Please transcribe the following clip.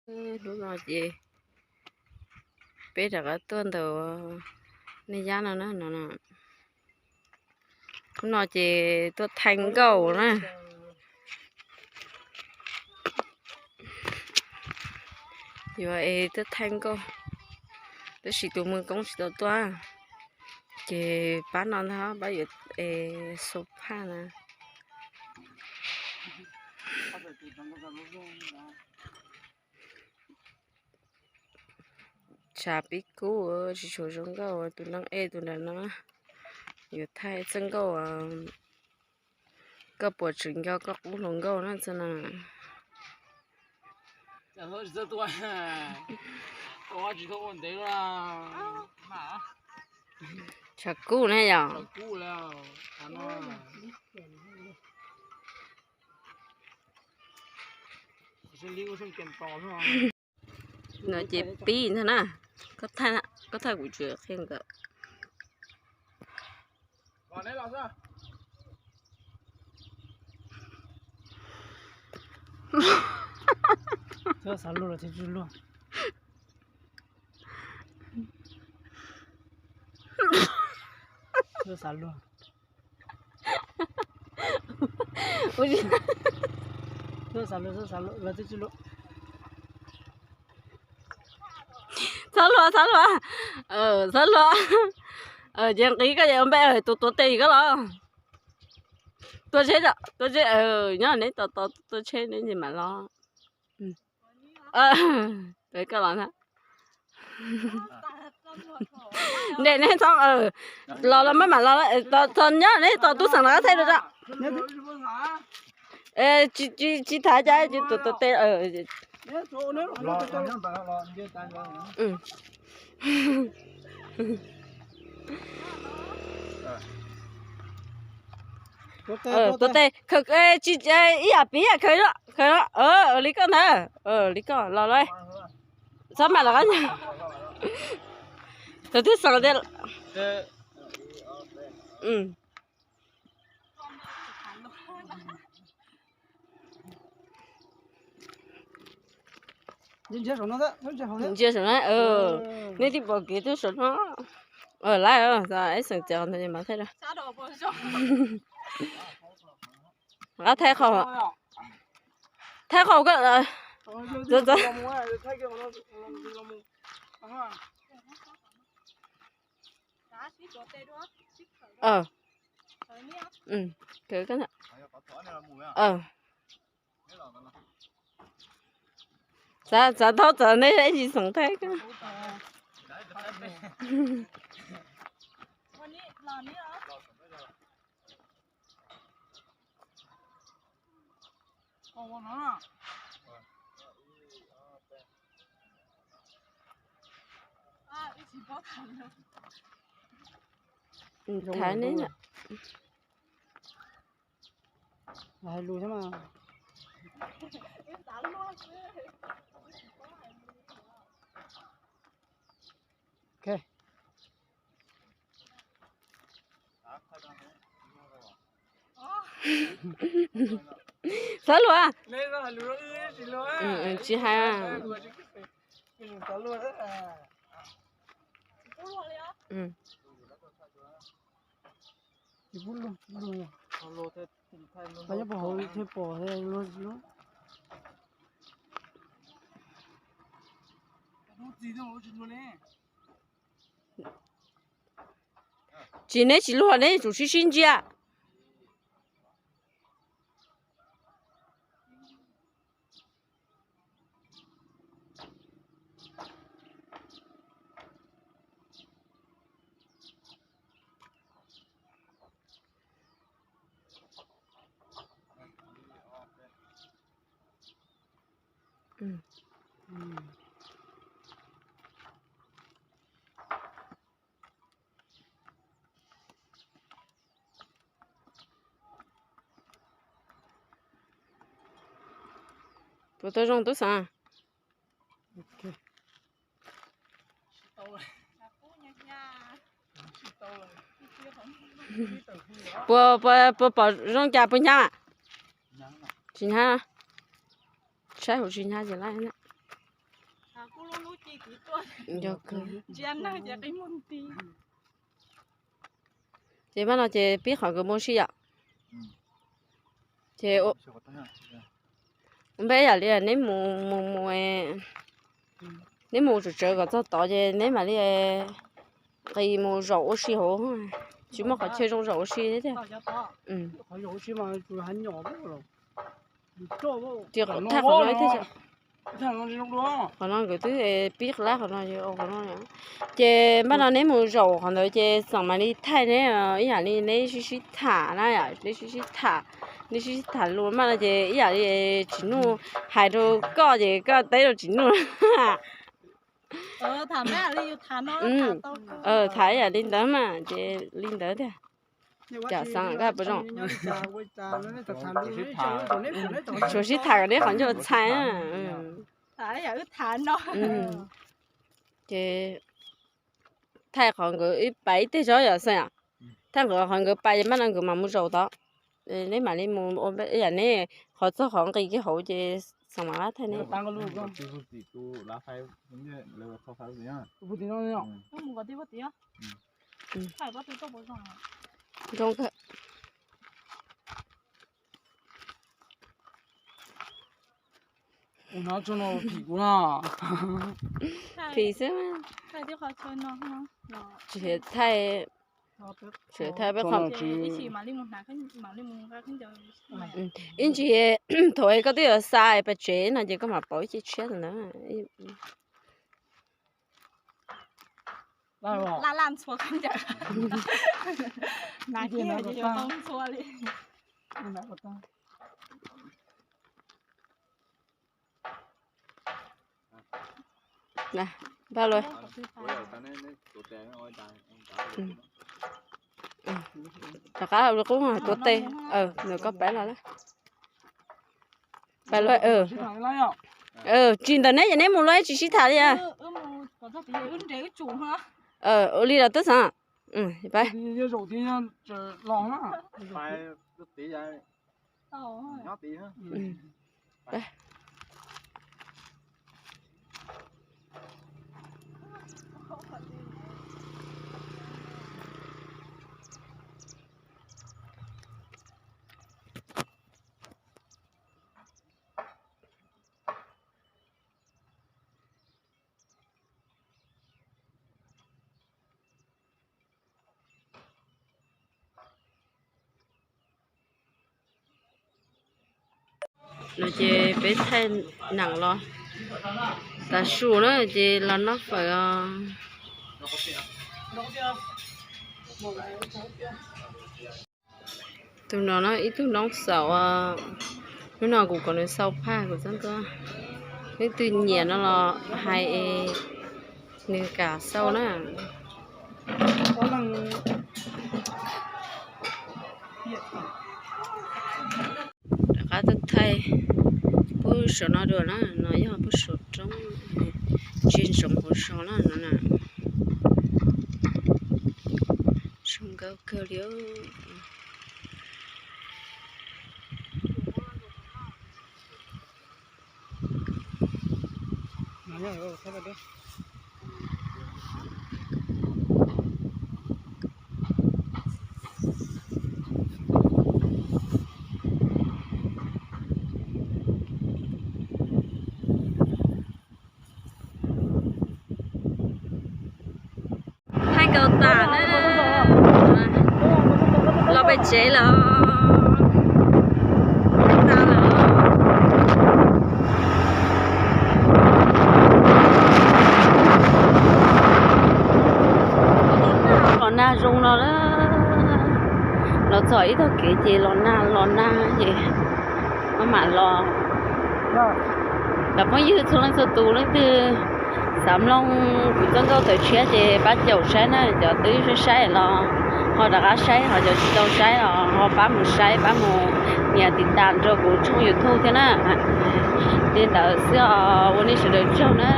Hnub no ces peb rov qab tuaj ntawm nej yab no na, no no. Hnub no ces tuaj thaij nkauj na. Yuav es tuaj thaij nkauj, tab sis tus mus koob tsis tau tuaj, ces pab no ntag, pab yuav es xo phaj na. Tshav pib kub tsis tshua zoo nkauj, tus neeg ej tus nram no yuav thaij txoj nkauj. Koj puas tseem nco koj qub hluas nkauj na txog no? Tshav kub na yom. No ces pib ntag na, koj thaij kuv tsis qhia nkawd. Xav luag los thiaj tsis luag. Xav luag. Xav luag, xav luag los thiaj tsis luag. Txhob luag, txhob luag, txhob luag. Ces nqis koj ces ua npe tus tuav tes koj los. Tua tsheb, tua tsheb, nyob neb tos tos tua tsheb neb ces mam los. Koj los na. Neb txhob, los los maj mam los, nyob neb tos tub xeem los thaij rau tso. Tsis thaij cas, tus tuav tes. Tuav tes, ib yam piv yam khaws, khaws li koj ntag, li koj los los. Txhob mam los qab. Tus twb xeem tias Ntsia saum no, nej twb pom kev twb saum no. Lawm, ib xeem txawm ntawd mas thaij, qab thaij qhov, thaij qhov koj. Xav, xav thaub txawv neb ib tsis xeem thaij. Thaiv neb na. Hais lus thiab mas. Ok. Xav luag. Tsis hais. Tsis pub luag, pab nyob puag hauv thiaj pom luag tsis luag. Tsis, neb tsis luag neb tsum sib sib ntsia. Puas tau zoo tub xeem? Puas, puas, puas pom zoo cas puas hnyav? Tsis hnyav. Saib hauv tsis hnyav ces laij. Ces pab no ces pib qhov nkawd mus ua si yom. Ces npeb yam li neb mus mus mus, neb mus tsawv tsawv kom txog tod ces neb mam li nqis mus zaum ua si hauv, tsis muaj qhov chaw zoo zaum ua si thiab tiag. Ces qhov no ib teg, qhov no nkawd twb pib qlab qhov no, qhov no. Ces npaj no neb mus zaum qhov ntawd ces xeem mam li thaij neb, ib yam li neb sib sib tham na yom, neb sib sib tham, neb sib sib tham lus npaj no ces ib yam li Tsim Nuj hais rau koj ces koj teb rau Tsim Nuj. Tham ib yam li ntawd mas ces li ntawd tiag. Cov xeem koj puas zoo? Tsuas sib tham kom neb qhov ncauj txhais. Ces thaij qhov nkawd ib pais ib teg zog yom xeem. Thaij qhov nkawd pais mas no nkawd mam mus zaum tod. Neb mam li mus ua yam neb qhov txog qhov nqis kiag hauv ces xeem mam li thaij neb. Zoo kawg. Phim xwb. Tsis thaij, tsis thaij peb qhov. Ib ntsis thaum koj twb yuav xa pais tsev no ces koj mam pauv ib ce tshiab ntawd. Npaj lawm. Rov qab ua qub tuav tes, nws koj pab los lawm. Pab lawm. Tsis ntawm neb ces neb mus lawm tsis sib tham li. Ua li los tub xeem. No ces peb thaij neem los tas su na ces los noj fawm os. Tus no no ib tug noob xaum, hnub no kuv kom nws xau phaj kuv txoj nkauj. Leej twg nyiam no los hais es nws kam xau na. Rov qab tuaj thaij pub saum no dua na, no yog pub saum roob, tsis ntsoov hauv zos na no na. Zoo nkauj kawg li. Thaij nkaus tas na, los pem tsev lawm, tas lawm. Los nag zoo no, los txog ib tog kev ces los nag los nag ces maj mam los. Cov phooj ywg txhua leej txhua tus, leej twg xav mloog kuv txoj nkauj tawm tshiab ces pab caum saib na, cov twb saib saib los ho rov qab saib, ho cov tsis tau saib los ho pab mus saib, pab mus nias tiv tas rau kuv tshooj YouTube thiab na. Li ntawd xwb os, ua nej sawv daws tsaug na.